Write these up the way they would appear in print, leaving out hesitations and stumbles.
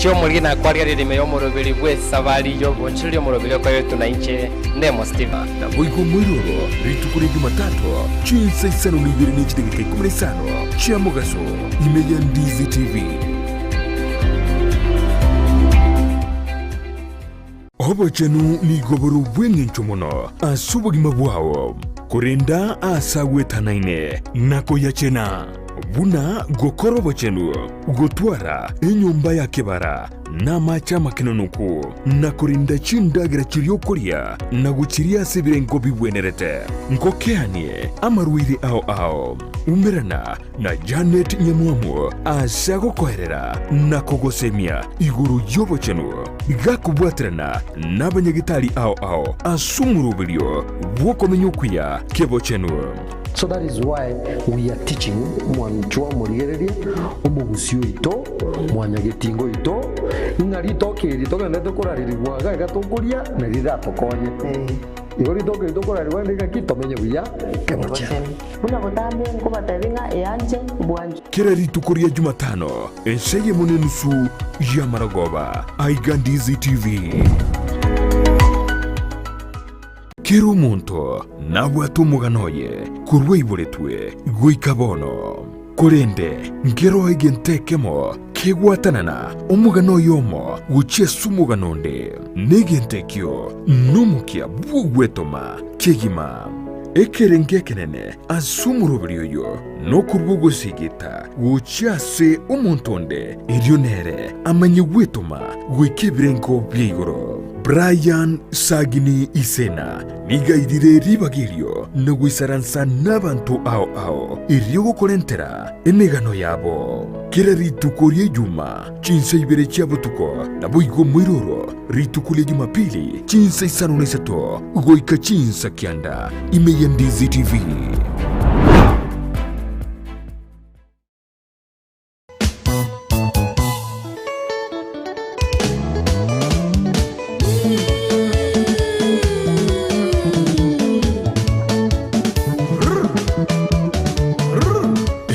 Mwanche omoriri na kwarigereria ime y'omoroberi bw'esabari y'ogoonchoreria omoroberi okoretwe na inche, Ndemo Stephen. Naboigo omoiroro rituko ria Jumatatu, chinsa isano na ibere ne chidageka ikomi na isano chia mogaso, ime ya Ndizi TV. Obochenu nigo bore obw'engencho mono ase obogima bwao, korenda aase agwetanaine na koyachena, buna gokora obochenu, gotwara enyomba ya kebara na amache amakenonoku, na korenda chindagera chiria okoria na gochiria ase ebirengo bibwenerete. Ngokeanie amarwaire ao ao. Umerana na Janet Nyamwamu ase agokoerera na kogosemia igoro y'obochenu, gakobwaterana nabanyagitari ao ao ase omoroberio bw'okomenya okuya kebochenu. So that is why we are teaching mwanchwa omorigereria, omogusi oito, mwanyagetinga oito, ng'a ritoke eri togenderete korarerigwa iga iga tokoria nari riratokonye. Igo ritoke eri tokorarerigwa rinde ng'aki tomenye buya kebochenu. Buna botambe nkobatebie ng'a eanche bwanchwe. Kera rituko ria Jumatano, ensa eyemo nenusu y'amaragoba, aiga Ndizi TV. Kera omonto nabwate omogano oye korwa aiboretwe goika bono. Korende nkeroo egento ekemo kegwatanana omogano oyomo gochia ase omogano onde, na egento ekio nomokia bw'ogwetoma kegima. Ekerengo ekenene ase omoroberi oyo nokorua ogosigita gochia ase omonto onde, erio nere amanye gwetoma goika ebirengo bia igoro. Brian Sagini Isena nigo airire ribaga erio na goisaransa nabanto ao ao erio gokorentera emegano yabo. Kera rituko ri'Ejuma chinsa ibere chia botuko, naboigo moiroro rituko ria Jumapili chinsa isano na isato goika chinsa kianda ime ya Ndizi TV.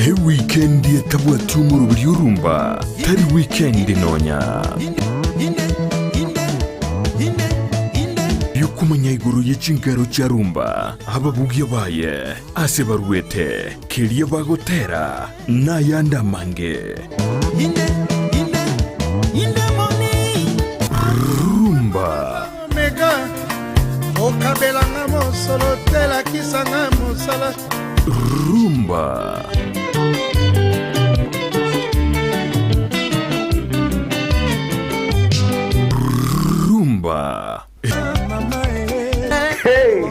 Ewikendi etabwati omoroberi orumba tari wikendi nonya. Yokomanya igoro ye chinkero chia rumba, ababugia baye, ase baruete, keria bagotera, nayande amange. Rumba. Rumba. Rumba. Hey!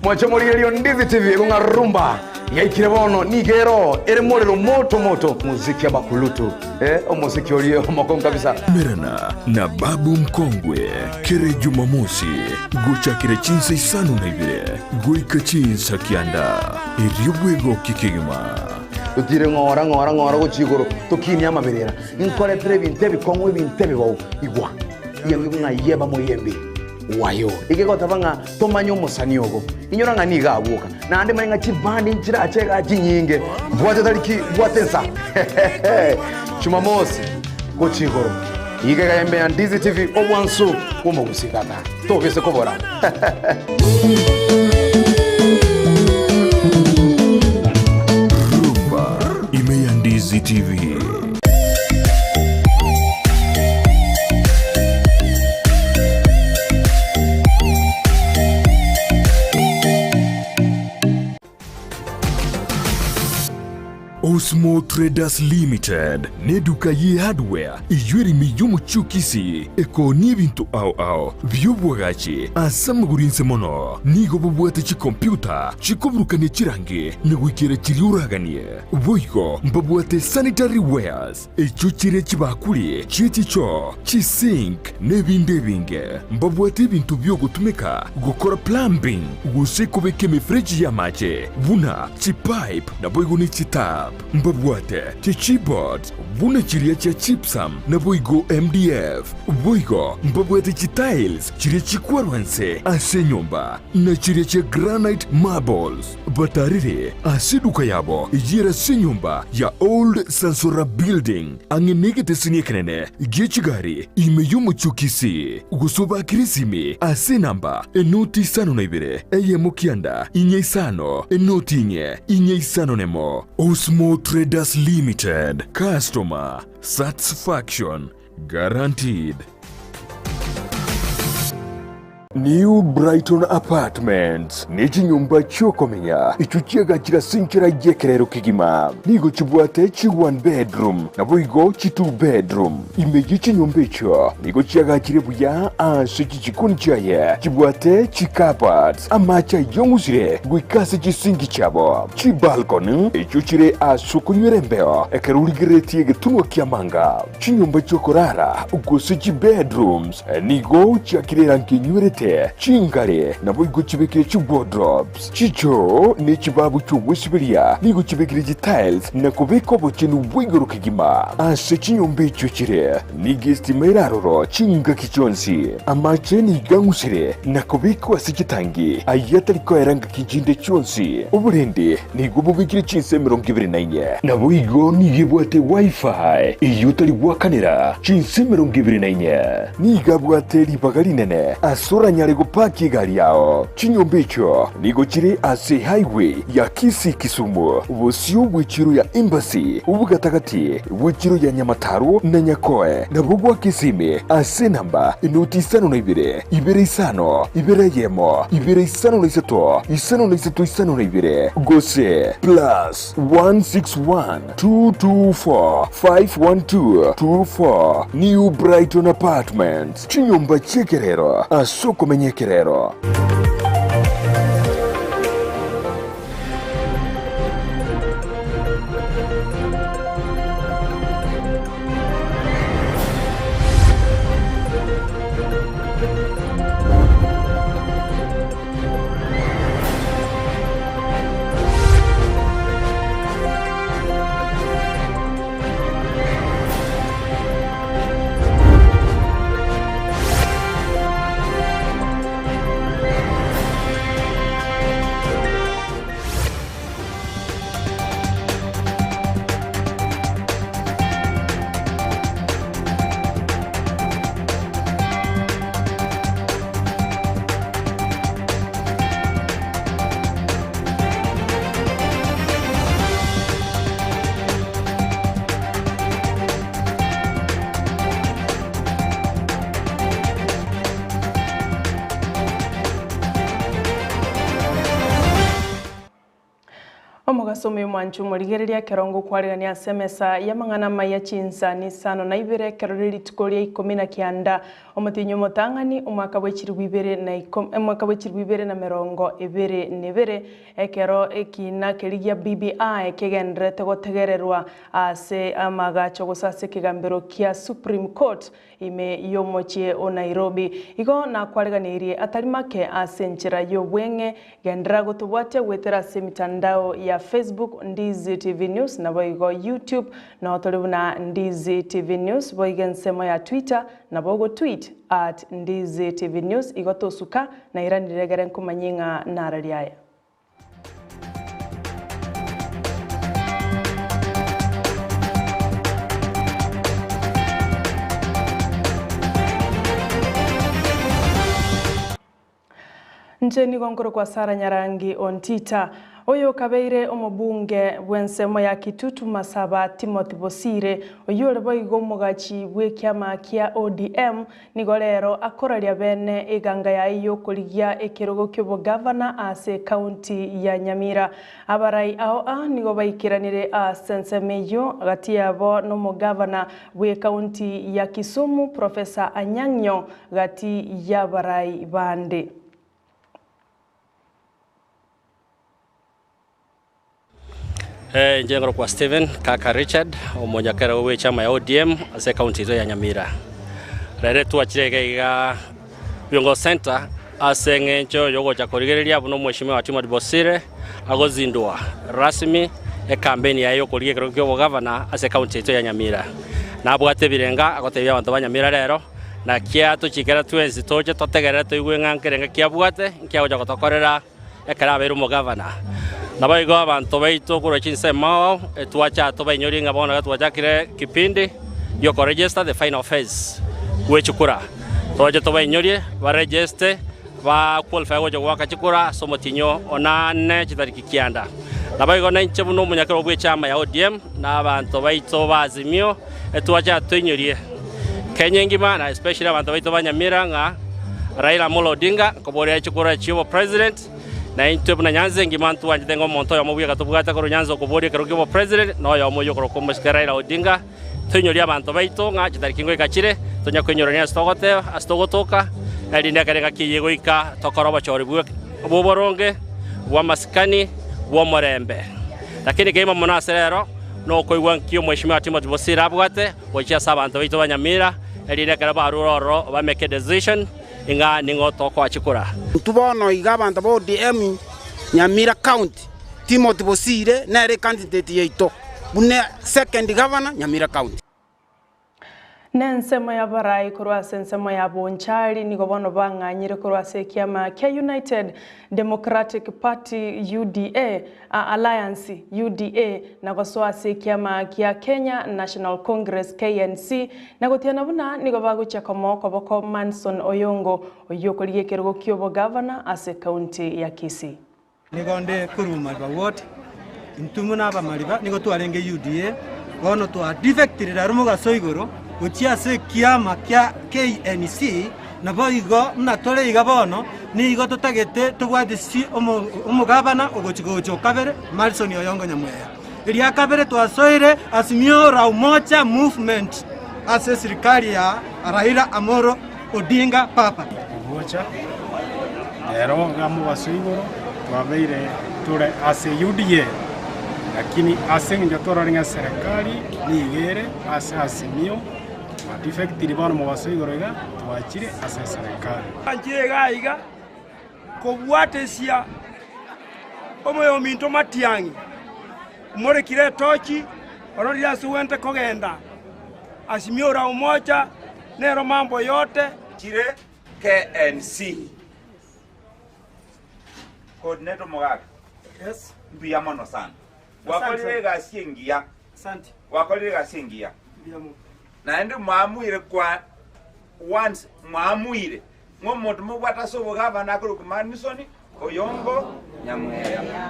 Mwache morigererio Ndizi TV ekong'a rumba yaikire bono nigo ero ere morero moto moto muziki abakulutu eh, omosiki orie omokongu kabisa Merana na Babu Mkongwe kere Jumamosi gochakera chinsa isano na ibere goika chinsa kianda erio bwegoki kegima. Totire ng'ora ng'ora ng'ora gochia igoro tokinie amaberera inkoretere ebinto ebikong'u ebinto ebibou igwa Yembe ng'a yeba moyembe wayo. Egegoteba ng'a tomanye omosani ogo. Inyora ng'a nigo agwoka. Naende manye ng'a chibandi nchirache igaa chinyinge. Bwate tariki, bwate ensa. Jumamosi gochia igoro. Iga iga yembe ya Ndizi TV obwansu bw'omogusii tata. Tobise kobora. Rumba ime ya Ndizi TV. Osmo Traders Limited neduka ye hardware eyio ere ime y'omochie o Kisii ekoonia ebinto ao ao bi'obwagachi ase amagoro inse mono. Nigo bobwate chikompyuta chikoburukania chirangi na goikera chiria oraganie. Boigo mbabwate sanitary wares, echio chire chibakuri chie chichoo, chisink, na ebinde ebinge. Mbabwate ebinto bi'ogotumeka gokora plumbing gose kobeka emefereji y'amache, buna chipipe naboigo ne chitap. Mbabwate chichiboards buna chiria chia gypsum naboigo MDF. Boigo mbabwate chitiles chiria chikwarwa inse ase enyomba, na chiria chia granite marbles. Batarire ase eduka yabo eyio ere ase enyomba ya Old Sansora Building, ang'e negeteseni ekenene gie chigari ime y'omochie o Kisii. Gose obakire esimi ase enamba enoti isano na ibere, eyemo kianda, inye isano, enoti inye, inye isano nemo. Osmo Traders Limited, Customer Satisfaction Guaranteed. New Brighton Apartments ne chinyomba chi'okomenya echio chiagachire ase enchera y'ekerero kegima. Nigo chibwate chi one bedroom naboigo chi two bedroom. Ime ye chinyomba echio nigo chiagachire buya ase chichikoni chiaye chibwate chicupboards, amache ayong'usire goika ase chisinki chiabo, chibalcony echio chire ase okonywera embeo ekero origereretie egetunwa ki'amanga. Chinyomba chi'okorara, gose chibedrooms, nigo chiakire erangi enywerete, chingare, naboigo chibekire chiwardrobes, chichoo, ne chibabu chi'ogwesiberia, nigo chibekire chitiles na kobeka obochenu bwa igoro kegima. Ase chinyomba echio chire, nigo estima ere aroro chingaki chionsi. Amache nigo ang'usire na kobekwa ase chitangi, ayio atari koera ngaki chinde chionsi. Oborendi Nigo bobekire chinsa 24. Naboigo nigo ebwate Wi-Fi eyio otari goakanera chinsa 24. Nigo abwate ribaga rinene ase oranyare gopaki egari yao. Chinyomba echio nigo chire ase highway ya Kisii-Kisumu, bosio bw'echiro ya Embassy, obogatagati bw'echiro ya Nyamataro na Nyakoe, nabo goaka esimi ase enamba enoti isano na ibere, ibere isano, ibere eyemo, ibere 53 53 52 gose plus 161 224 512 24 New Brighton Apartments, chinyomba chi'ekerero ase okomenya ekerero. Omogaso omuya omwanche omorigereria ekero ngokwaregania ase emesa y'amang'ana amaya chinsa nisano na ibere ekero rire rituko ria ikomi na kianda omotienyi omotang'ani omwaka bwe chilifu ibere na ikomi omwaka bwe chilifu ibere na merongo ebere na ebere ekero ekina keria gia BBI kegendererete gotegererwa ase amagacho gose ase ekegambero kia Supreme Court ime y'omochie o Nairobi. Igo nakwareganeirie atari make ase enchera y'obweng'e. Genderera gotobwatia goetera ase emitandao ya Facebook, Ndizi TV News, naboigo YouTube, noo tore buna Ndizi TV News, boigo ensemo ya Twitter, nabo ogotweet at Ndizi TV News, igo tosuka, nairanire egere nkomanyie ng'a narari aya. Inche nigo nkorokwa Sarah Nyarangi Ontita, oyo okabeire omobunge bw'ensemo ya Kitutu Masaba Timothy Bosire, oyio ore boigo omogachi bw'ekiama kia ODM, Nigo rero akoraria bene eganga yaye y'okorigia ekerogo ki'obogavana ase ekaunti ya Nyamira. Abarai ao aa nigo baikeranire ase ensemo eyio, gati yabo nomogavana bw'ekaunti ya Kisumu Professor Anyang' Nyong' gati y'abarai bande. Inche nkorokwa Stephen Kaka Richard, omonyakera bw'echama ya ODM ase ekaunti yaito ya Nyamira. Rero twachire iga iga Biongo Centre ase eng'encho yogocha korigereria buna omweshimiwa Timothy Bosire agozindua rasmi ekampeni yaye y'okorigia ekerogo ki'obogavana ase ekaunti yaito ya Nyamira. Nabwate ebirenga agotebia abanto ba Nyamira rero, naki atochikera twensi toche totegerere toigwe ng'a nkerenga ki abwate, nki agocha gotokorera ekero abeire omogavana. Naboigo abanto baito korwa chinsemo ao, twacha tobainyorie ng'a bono iga twachakire kipindi gi'okoregister the final phase bw'echikura. Toche tobainyorie baregiste. Ba qualify gocha goaka chikura ase omotienyi o nane chitariki kianda. Naboigo nainche buna omonyakerogo bw'echama ya ODM na abanto baito ba Azimio etwacha toinyorie Kenya engima na especially abanto baito ba Nyamira ng'a Raila Amolo Odinga nkoboria chikura chi'obo president na intwe buna Nyanza engima ntwanchete ng'a omonto oyomo bweka tobwate korwa Nyanza okoboria ekerogo ki'obo president na oyomo oyio okorokwa omosike Raila Odinga. Toinyorie abanto baito ng'a chitariki ngoika chire, tonya koinyorania ase togoteba, ase togotoka, erinde ekero engaki eyio egoika tokore obochori bw'oboronge, bw'amasikani, bw'omorembe. Lakini keima mono ase rero, nokoigwa nki Omweshimiwa Timothy Bosire abwate gochia ase abanto baito ba Nyamira, erinde ekero barure ororo ba make a decision ng'a ning'o tokoa chikura. Intwe bono iga abanto ba ODM Nyamira County, Timothy Bosire nere ecandidate yaito buna second governor Nyamira County. Nensemo y'abarai korwa ase ensemo ya Bonchari nigo bono bang'anyire korwa ase ekiama kia United Democratic Party, UDA, Alliance, UDA, na gosoa ase ekiama kia Kenya National Congress, KNC, na gotiana buna nigo bagochia komoa okoboko Manson Oyongo oyio okorigia ekerogo ki'obogavana ase ekaunti ya Kisii. Nigo nde korwa Mariba Ward, intwe buna abamariba nigo twarenge UDA, bono twa defectire rero mogaso igoro gochia ase ekiama kia KNC, naboigo buna tore iga bono nigo totagete tobwate si omogabana ogochi gocha okabere Malson Oyongo Nyamweya. Eria kabere twasoire Azimio la Umoja Movement ase esirikari ya Raila Amolo Odinga Papa. Ogocha rero iga mobaso igoro twabeire tore ase UDA, lakini ase eng'encho twarorire ng'a eserekari nigo ere ase Azimio, twadefectiri bono mobaso igoro iga twachire ase eserekari. Nchire iga aiga kobwatesia omoyominto Matiang'i, omorekire etochi, ororire ase ogwente kogenda, Azimio la Umoja nero mambo yote. Chire KNC. Coordinator Mogaka. Yes. Mbuya mono sana. Asante Gwakorire sana. egasi engiya. Asante. Gwakorire egasi engiya. Mbuya mono. Naende mwamuire kwa once mwamuire ng'a omonto mobwate ase obogavana akorokwa Manison Oyongo Nyamweya.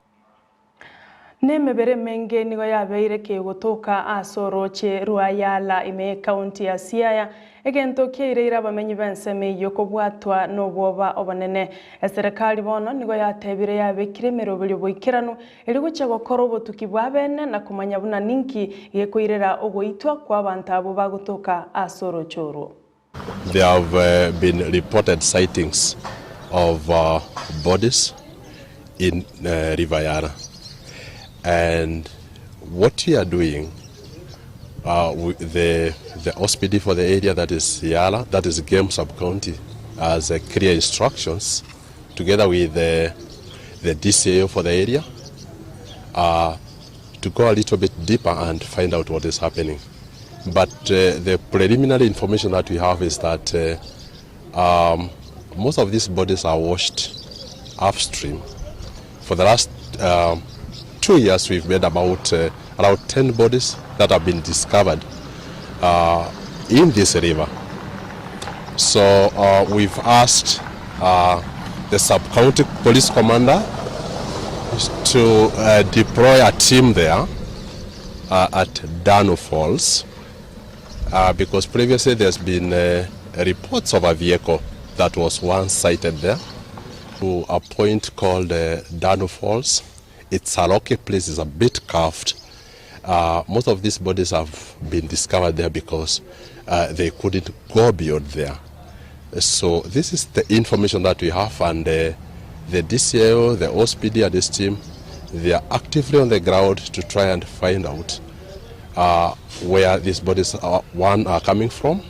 Nemebere emenge nigo yabeire kegotoka ase orooche rwa Yala ime y'Ekaunti ya Siaya, egento kiaireire abamenyi b'ensemo eyio kobwatwa nobwoba obonene. Eserekari bono nigo yatebire yabekire emeroberio boikeranu erio gochia gokora obotuki bwa bene na komanya buna ninki gekoirera ogoitwa kw'abanto abwo bagotoka ase orooche orwo. There have been reported sightings of bodies in River Yala and what we are doing the the OCPD for the area that is Yala that is Gem sub county has clear instructions together with the the DCAO for the area uh, to go a little bit deeper and find out what is happening. But uh, the preliminary information that we have is that uh, um, most of these bodies are washed upstream. For the last um, two years, we've made about uh, around 10 bodies that have been discovered uh, in this river. So uh, we've asked uh, the sub-county police commander to uh, deploy a team there uh, at Dano Falls uh, because previously there's been uh, reports of a vehicle that was once sighted there to a point called uh, Dano Falls. It's a rocky place, it's a bit curved. Uh, most of these bodies have been discovered there because uh, they couldn't go beyond there. So this is the information that we have and uh, the DCAO, the OSPD and this team, they are actively on the ground to try and find out uh, where these bodies are, one are coming from.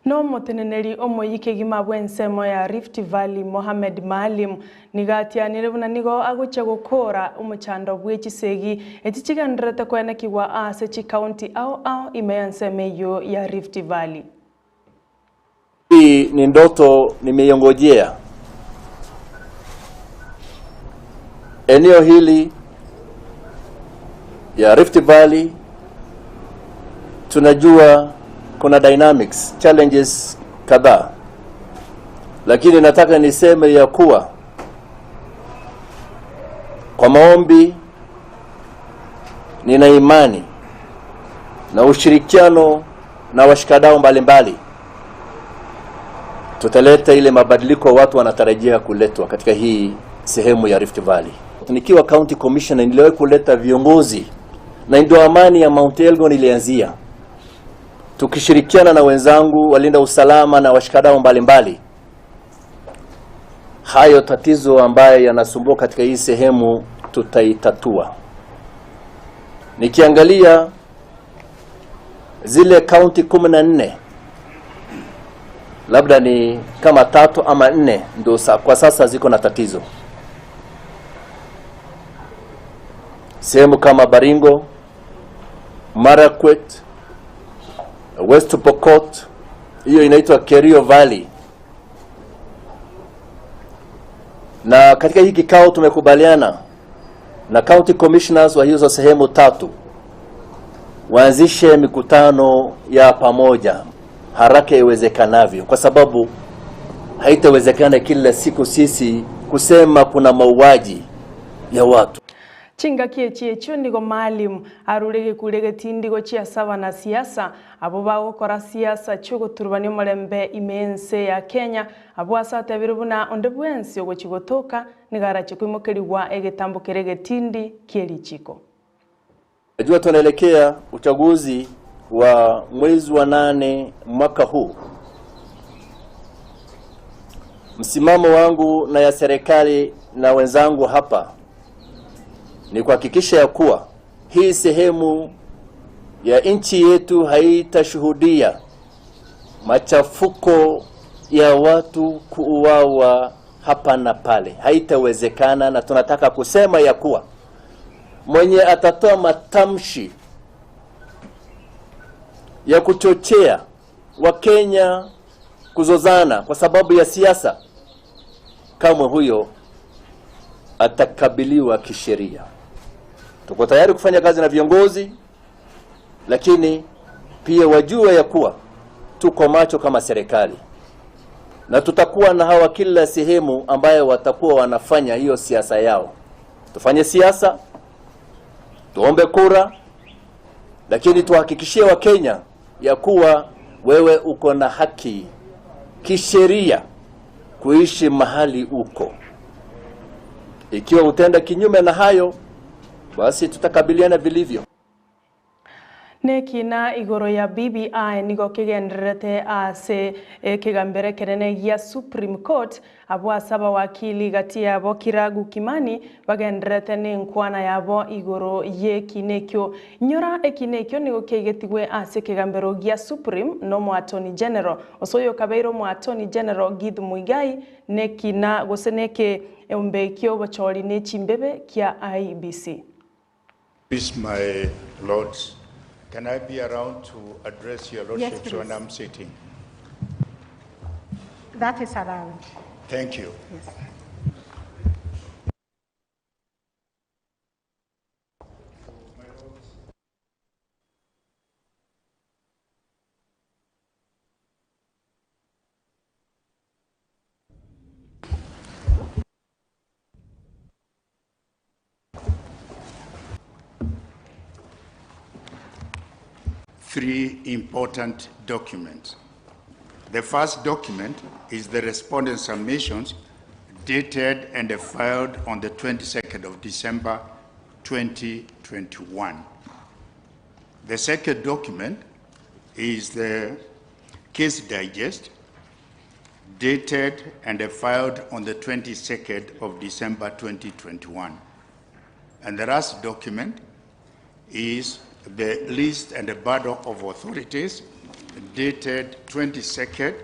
Nomoteneneri omoyia kegima bw'ensemo ya Rift Valley Mohamed Maalim nigo atianire buna nigo agochia gokora omochando bw'echisegi echi chigendererete koenekigwa ase chikaunti ao ao ime y'ensemo eyio ya Rift Valley. Hii ni ndoto nimeiongojea. Eneo hili ya Rift Valley tunajua kuna dynamics, challenges kadhaa, lakini nataka niseme ya kuwa kwa maombi, nina imani na ushirikiano na washikadau mbalimbali tutaleta ile mabadiliko watu wanatarajia kuletwa katika hii sehemu ya Rift Valley. Nikiwa county commissioner niliwahi kuleta viongozi na ndio amani ya Mount Elgon ilianzia, tukishirikiana na wenzangu walinda usalama na washikadau mbalimbali. Hayo tatizo ambayo yanasumbua katika hii sehemu tutaitatua. Nikiangalia zile kaunti 14 labda ni kama tatu ama nne ndio kwa sasa ziko na tatizo. Sehemu kama Baringo, Marakwet, West Pokot, hiyo inaitwa Kerio Valley. Na katika hii kikao tumekubaliana na county commissioners wa hizo sehemu tatu waanzishe mikutano ya pamoja haraka iwezekanavyo, kwa sababu haitawezekana kila siku sisi kusema kuna mauaji ya watu. Chingaki echi echio nigo Maalim arure gekure getindigo chiasaba na siasa abo bagokora siasa chiogoturubania omorembe ime ense ya Kenya abo ase atebire buna onde bwensi ogochi gotoka nigo arache koimokerigwa egetambo kere egetindi kie richiko. Najua tunaelekea uchaguzi wa mwezi wa nane mwaka huu. Msimamo wangu na ya serikali na wenzangu hapa ni kuhakikisha ya kuwa hii sehemu ya nchi yetu haitashuhudia machafuko ya watu kuuawa hapa na pale. Haitawezekana, na tunataka kusema ya kuwa mwenye atatoa matamshi ya kuchochea Wakenya kuzozana kwa sababu ya siasa, kamwe huyo atakabiliwa kisheria. Tuko tayari kufanya kazi na viongozi, lakini pia wajue ya kuwa tuko macho kama serikali na tutakuwa na hawa kila sehemu ambayo watakuwa wanafanya hiyo siasa yao. Tufanye siasa, tuombe kura, lakini tuhakikishie Wakenya ya kuwa wewe uko na haki kisheria kuishi mahali uko. Ikiwa utenda kinyume na hayo, basi tutakabiliana vilivyo. Nekina igoro ya BBI nigo kigendererete ase ekegambere kenene gia Supreme Court abo ase abawakili gati yabo Kiragu Kimani bagendererete na enkwana yabo igoro ya ekina ekio. Nyora ekina ekio nigo kiaigetigwe ase ekegambero gia Supreme na omo Attorney General ase oyo okabeire omo Attorney General Githu Muigai na ekina gose na eke embe kia obochori na echimbebe kia IEBC. Please, my lords, can I be around to address your Yes, lordships when please. I'm sitting? That is allowed. Thank you. Yes. Three important documents. The first document is the respondent submissions dated and filed on the 22nd of December 2021. The second document is the case digest dated and filed on the 22nd of December 2021. And the last document is the list and the burden of authorities dated 22nd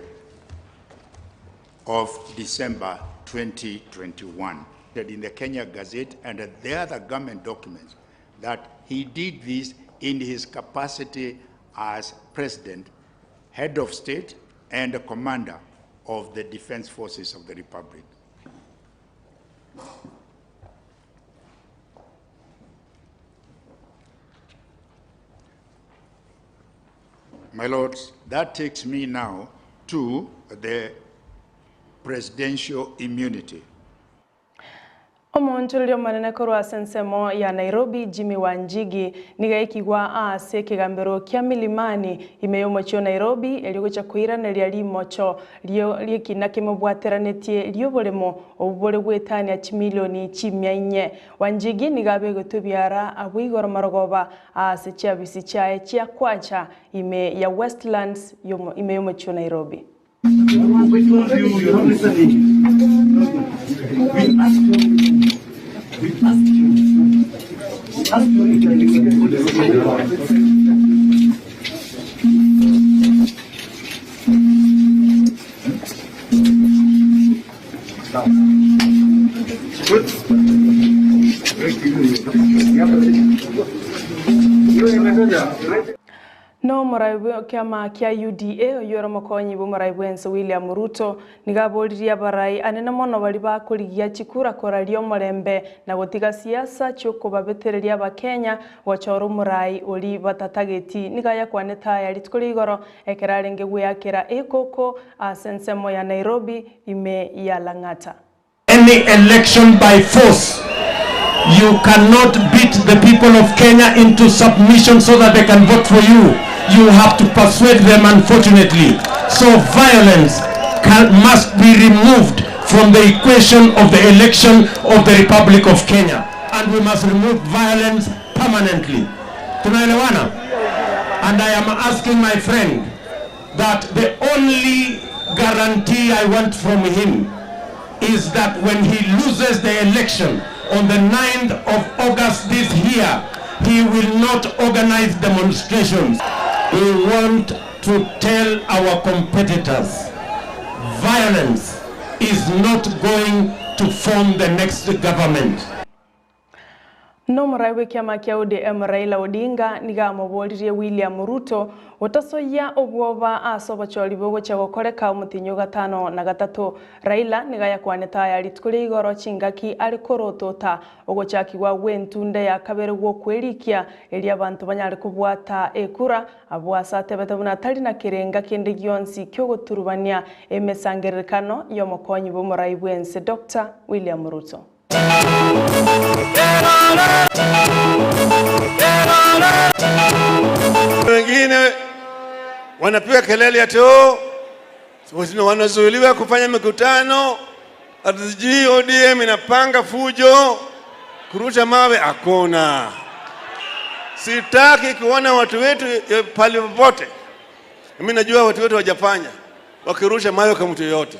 of December 2021. That in the Kenya Gazette and the other government documents that he did this in his capacity as president, head of state, and commander of the defense forces of the Republic. My lords, that takes me now to the presidential immunity. Omoonchoreria omonene korwa ase ensemo ya Nairobi, Jimmy Wanjigi, nigo aikigwa aase ekegambero kia Milimani ime y'omochie o Nairobi erio gocha koiraneria rimocho ri'ekina kemobwateranetie ri'oboremo obwo bore goetania chimilioni chimia inye. Wanjigi nigo abegetwe ebiara abwo igoro marogoba aase chiabisi chiaye chia Kwacha ime ya Westlands ime y'omochie o Nairobi. Nomorai bw'ekiama kia UDA oyio ore omokonyi bw'omorai bw'ense William Ruto nigo aboririe abarai anene mono baria bakorigia chikura koraria omorembe na gotiga siasa chiokobabetereria abakenya gochora omorai oria batatageti. Nigo ayakwanete aya rituko ria igoro ekero arenge gweakera ekoko ase ensemo ya Nairobi ime ya Lang'ata. Any election by force you cannot beat the people of Kenya into submission so that they can vote for you. You have to persuade them unfortunately. So violence can, must be removed from the equation of the election of the Republic of Kenya. And we must remove violence permanently. Tunaelewana? And I am asking my friend that the only guarantee I want from him is that when he loses the election on the 9th of August this year, he will not organize demonstrations. We want to tell our competitors violence is not going to form the next government. Nomorai bw'ekiama kia ODM Raila Odinga nigo amoboririe William Ruto gotasoyia obwoba ase obochori bogochia gokoreka omotienyi o gatano na gatato. Raila nigo ayakwanete aya rituko ria igoro chingaki are korotota ogochakigwa gw'entunde ya kabere gw'okwerikia erio abanto banyare kobwata ekura abwo ase atebete buna tari na kerenga kende gionsi kiogoturubania emesangererekano y'omokonyi bw'omorai bw'ense Doctor William Ruto. Wengine wanapiga kelele ati oh, wanazuiliwa kufanya mikutano, ati sijui ODM inapanga fujo, kurusha mawe. Hakuna. Sitaki kuona watu wetu eh, pale popote. Mimi najua watu wetu hawajafanya wakirusha mawe kwa mtu yoyote.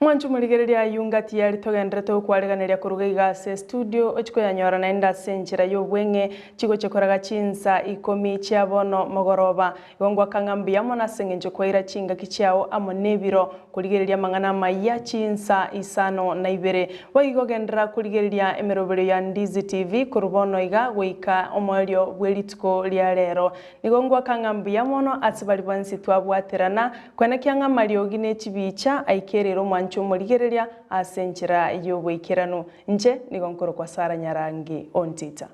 Mwanche omorigereria ayio ngati yari togenderete gokwariganeria koruga iga ase estudio ochie koyanyora naende ase enchera y'obweng'e chigochia koraga chinsa ikomi chia bono mogoroba. Igo ngoaka ng'a mbuya mono ase eng'encho kwaira chingaki chiao amo nebiro korigereria amang'ana amayia chinsa isano na ibere. Boigo genderera korigereria emeroberio ya Ndizi TV korwa bono iga goika omoerio bwe rituko ria rero. Nigo ngoaka ng'a mbuya mono ase baria bonsi twabwaterana, kwenekia ng'a amariogi ne chibicha aikerere omwancho omorigereria ase enchera y'oboikeranu. Inche nigo nkorokwa Sarah Nyarangi Ontita.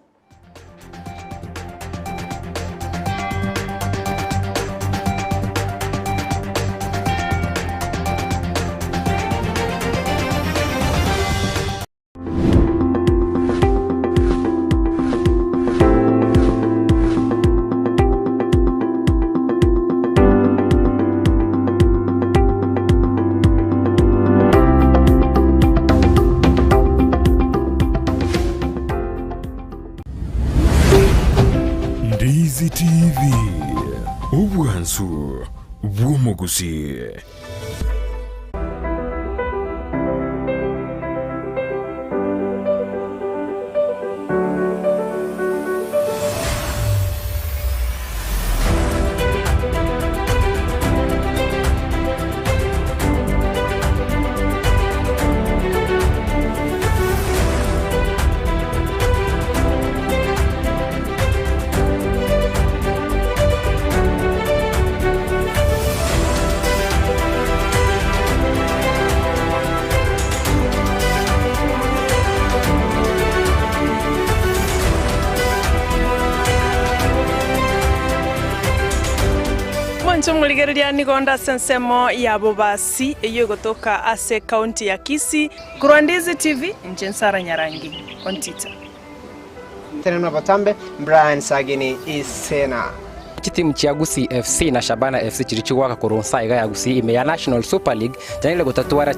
Ndizi TV, obwansu bw'omogusii. Mwancho morigereria nigo onde ase ensemo ya Bobasi eyio egotoka ase ekaunti ya Kisii. Korwa Ndizi TV, inche Nsara Nyarangi, Ontita. Tenena botambe, Brian Sagini Isena. Chitimu chia Gusii FC na Shabana FC chiri chigwaka korwa nsa iga ya Gusii ime ya National Super League chanire gotatwara.